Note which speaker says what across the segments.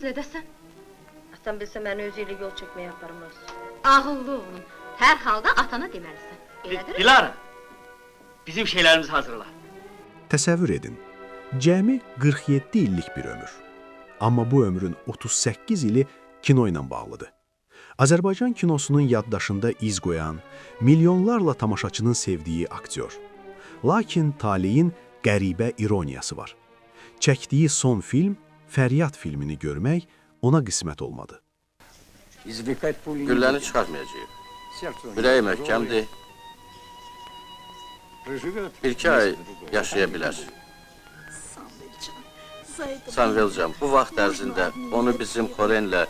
Speaker 1: Nədəsən?
Speaker 2: Atam bilsə məni özü ilə yol çəkməyə aparmaz.
Speaker 1: Ağıllı oğlum, hər halda atana deməlisən. Elədir?
Speaker 3: Dilara, bizim şeylerimizi hazırla.
Speaker 4: Təsəvvür edin, cəmi 47 illik bir ömür. Amma bu ömrün 38 ili kino ilə bağlıdır. Azərbaycan kinosunun yaddaşında iz qoyan, milyonlarla tamaşaçının sevdiyi aktyor. Lakin taleyin qəribə ironiyası var. Çəkdiyi son film, Fəryad filmini görmək ona qismət olmadı.
Speaker 5: Gülləni çıxartmayacağıq. Ürəyi möhkəmdir, bir-iki ay yaşaya bilər. Samvelcan, bu vaxt ərzində onu bizim Xorenlə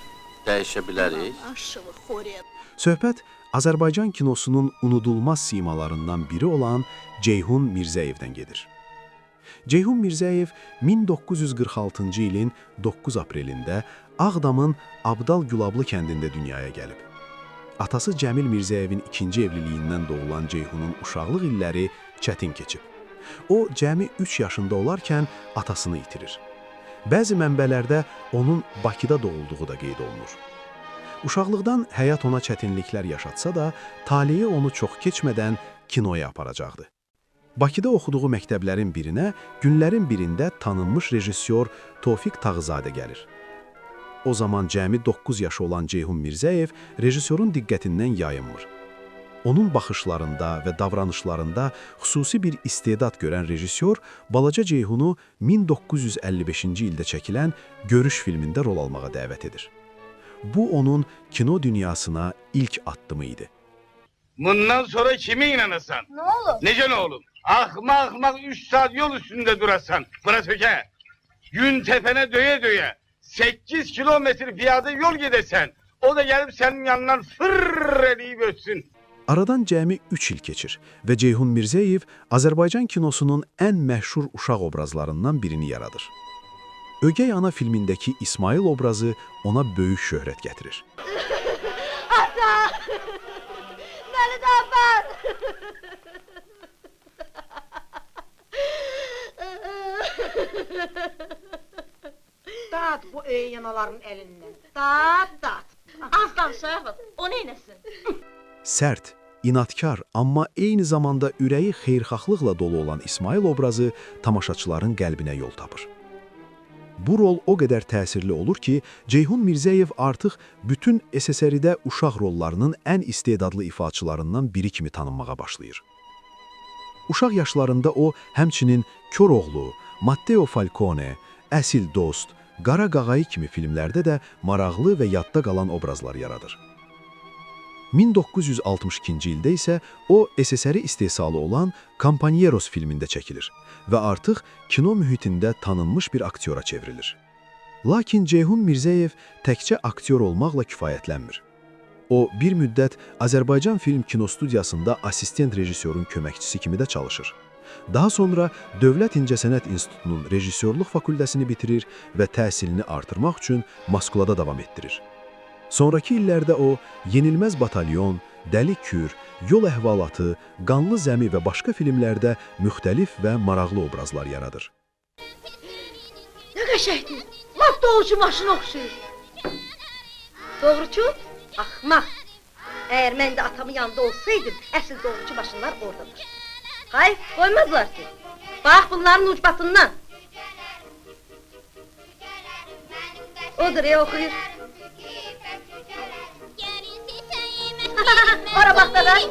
Speaker 5: dəyişə bilərik.
Speaker 4: Söhbət Azərbaycan kinosunun unudulmaz simalarından biri olan Ceyhun Mirzəyevdən gedir. Ceyhun Mirzəyev 1946-cı ilin 9 aprelində Ağdamın Abdal Gülablı kəndində dünyaya gəlib. Atası Cəmil Mirzəyevin ikinci evliliyindən doğulan Ceyhunun uşaqlıq illəri çətin keçib. O, cəmi 3 yaşında olarkən atasını itirir. Bəzi mənbələrdə onun Bakıda doğulduğu da qeyd olunur. Uşaqlıqdan həyat ona çətinliklər yaşatsa da, taleyi onu çox keçmədən kinoya aparacaqdı. Bakıda oxuduğu məktəblərin birinə günlərin birində tanınmış rejissor Tofiq Tağızadə gəlir. O zaman cəmi 9 yaşı olan Ceyhun Mirzəyev rejissorun diqqətindən yayınmır. Onun baxışlarında və davranışlarında xüsusi bir istedad görən rejissor balaca Ceyhunu 1955-ci ildə çəkilən Görüş filmində rol almağa dəvət edir. Bu onun kino dünyasına ilk addımı idi.
Speaker 6: Bundan sonra kime inanasan?
Speaker 2: Ne olur?
Speaker 6: Nece ne oğlum? Ahmak ahmak 3 saat yol üstünde durasan. Bırak öke. Gün tepene döye döye. 8 kilometre piyade yol gidesen. O da gelip senin yanından fırr edip ötsün.
Speaker 4: Aradan cəmi 3 il keçir və Ceyhun Mirzəyev Azərbaycan kinosunun ən məşhur uşaq obrazlarından birini yaradır. Ögey Ana filmindəki İsmail obrazı ona böyük şöhrət gətirir.
Speaker 1: Ata! Məni də apar!
Speaker 7: Dad bu öyanaların elinden. Dad, dad.
Speaker 1: Az danışaq, o neynəsin?
Speaker 4: Sərt, inadkar, amma eyni zamanda ürəyi xeyirxahlıqla dolu olan İsmail obrazı tamaşaçıların qəlbinə yol tapır. Bu rol o qədər təsirli olur ki, Ceyhun Mirzəyev artıq bütün SSR-də uşaq rollarının ən istedadlı ifaçılarından biri kimi tanınmağa başlayır. Uşaq yaşlarında o, həmçinin Koroğlu, Matteo Falcone, Əsil Dost, Qara Qağayı kimi filmlərdə də maraqlı və yadda qalan obrazlar yaradır. 1962-ci ildə isə o SSR istehsalı olan Compañeros filmində çəkilir və artıq kino mühitində tanınmış bir aktyora çevrilir. Lakin Ceyhun Mirzəyev təkcə aktyor olmaqla kifayətlənmir. O, bir müddət Azərbaycan Film Kinostudiyasında assistent rejissorun köməkçisi kimi də çalışır. Daha sonra Dövlət İncəsənət İnstitutunun rejissorluq fakültəsini bitirir və təhsilini artırmaq üçün Moskvada davam etdirir. Sonrakı illərdə o, Yenilməz Batalyon, Dəli Kür, Yol Əhvalatı, Qanlı Zəmi və başqa filmlərdə müxtəlif və maraqlı obrazlar yaradır.
Speaker 1: Nə qəşəngdir. Lap doğrucu maşına oxşuyur.
Speaker 2: Doğruçu? Axmaq. Əgər mən də atamın yanında olsaydım, əsl doğruçu maşınlar oradadır. Hayır, qoymazlar ki. Bax bunların ucbatından. Odur, oxuyur. Ora bax da ben.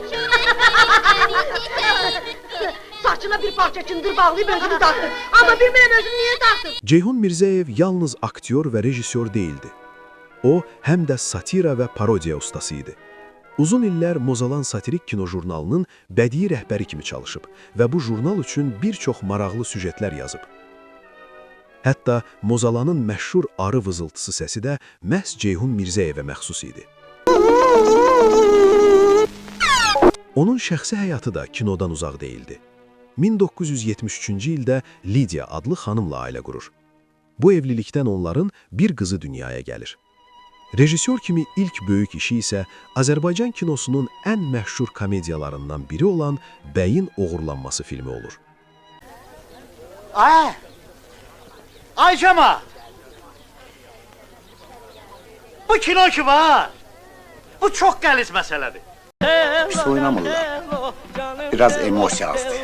Speaker 2: Saçına bir parça cındır bağlayıp özünü taktı. Ama bilmirəm özünü niye taktı.
Speaker 4: Ceyhun Mirzəyev yalnız aktyor və rejissor deyildi. O, həm də satira və parodiya ustası idi. Uzun illər Mozalan satirik kinojurnalının bədii rəhbəri kimi çalışıb və bu jurnal üçün bir çox maraqlı süjetlər yazıb. Hətta Mozalanın məşhur arı vızıltısı səsi də məhz Ceyhun Mirzəyevə məxsus idi. Onun şəxsi həyatı da kinodan uzaq deyildi. 1973-cü ildə Lidiya adlı xanımla ailə qurur. Bu evlilikdən onların bir qızı dünyaya gəlir. Rejissor kimi ilk böyük işi isə Azərbaycan kinosunun ən məşhur komediyalarından biri olan Bəyin Oğurlanması filmi olur.
Speaker 8: Ay! Ayşema!
Speaker 3: Bu kino ki var. Bu çox qəliz məsələdir.
Speaker 8: Pis oynamırlar. Biraz emosiya azdır.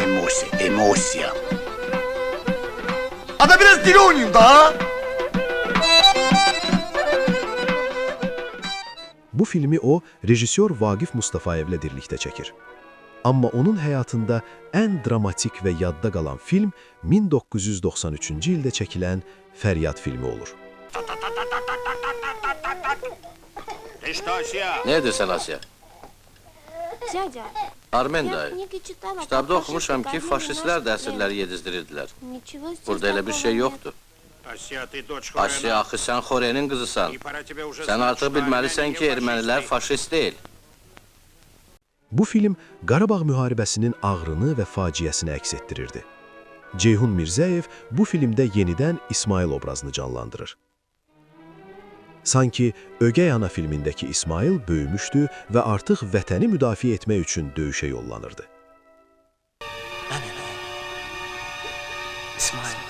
Speaker 8: Emosiya, emosiya.
Speaker 6: Ada biraz dili oynayayım daha.
Speaker 4: Bu filmi o, rejissor Vaqif Mustafayevlə birlikdə çəkir. Amma onun həyatında ən dramatik və yadda qalan film 1993-cü ildə çəkilən Fəryad filmi olur.
Speaker 5: Ne edirsən Asiya?
Speaker 9: Дядя,
Speaker 5: Armen
Speaker 9: я в
Speaker 5: dayı.
Speaker 9: книге читала, как
Speaker 5: Kitabda oxumuşam
Speaker 9: фашисты
Speaker 5: ki,
Speaker 9: кормили
Speaker 5: faşistlər
Speaker 9: наших
Speaker 5: də əsirləri
Speaker 9: пленных.
Speaker 5: yedizdirirdilər.
Speaker 9: Ничего здесь
Speaker 5: Burada elə bir
Speaker 9: такого
Speaker 5: şey
Speaker 9: нет.
Speaker 5: yoxdur. Asiya, axı sən Xorenin qızısan. Sən artıq bilməlisən ki, ermənilər faşist deyil.
Speaker 4: Bu film Qarabağ müharibəsinin ağrını və faciəsini əks etdirirdi. Ceyhun Mirzəyev bu filmdə yenidən İsmail obrazını canlandırır. Sanki Ögey Ana filmindəki İsmail böyümüşdü və artıq vətəni müdafiə etmək üçün döyüşə yollanırdı.
Speaker 3: İsmail.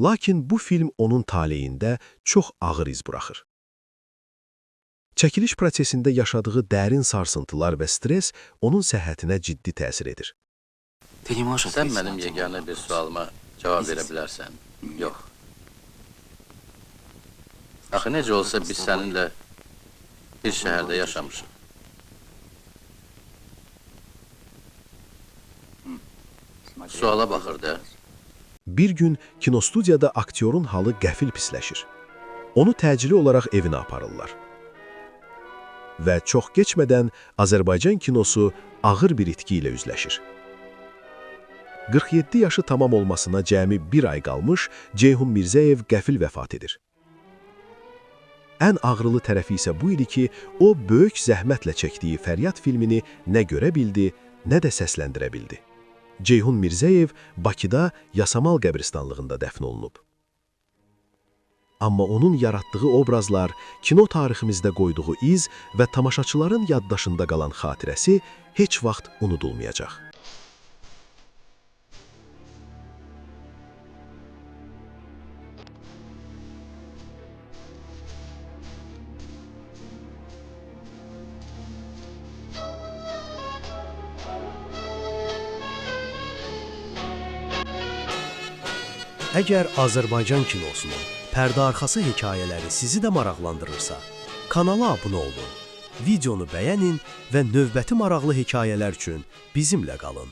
Speaker 4: Lakin bu film onun taleyində çox ağır iz buraxır. Çəkiliş prosesində yaşadığı dərin sarsıntılar və stres onun səhhətinə ciddi təsir edir.
Speaker 5: Sən mənim yeganə bir sualıma cavab verə bilərsən. Yox. Axı necə olsa biz səninlə bir şəhərdə yaşamışıq. Suala baxır da.
Speaker 4: Bir gün kinostudiyada aktyorun halı qəfil pisləşir. Onu təcili olaraq evinə aparırlar. Və çox keçmədən Azərbaycan kinosu ağır bir itki ilə üzləşir. 47 yaşı tamam olmasına cəmi bir ay qalmış Ceyhun Mirzəyev qəfil vəfat edir. Ən ağrılı tərəfi isə bu idi ki, o böyük zəhmətlə çəkdiyi Fəryad filmini nə görə bildi, nə də səsləndirə bildi. Ceyhun Mirzəyev Bakıda Yasamal qəbristanlığında dəfn olunub. Amma onun yaratdığı obrazlar, kino tariximizdə qoyduğu iz və tamaşaçıların yaddaşında qalan xatirəsi heç vaxt unudulmayacaq.
Speaker 10: Əgər Azərbaycan kinosunun pərdəarxası hekayələri sizi də maraqlandırırsa, kanala abunə olun, videonu bəyənin və növbəti maraqlı hekayələr üçün bizimlə qalın.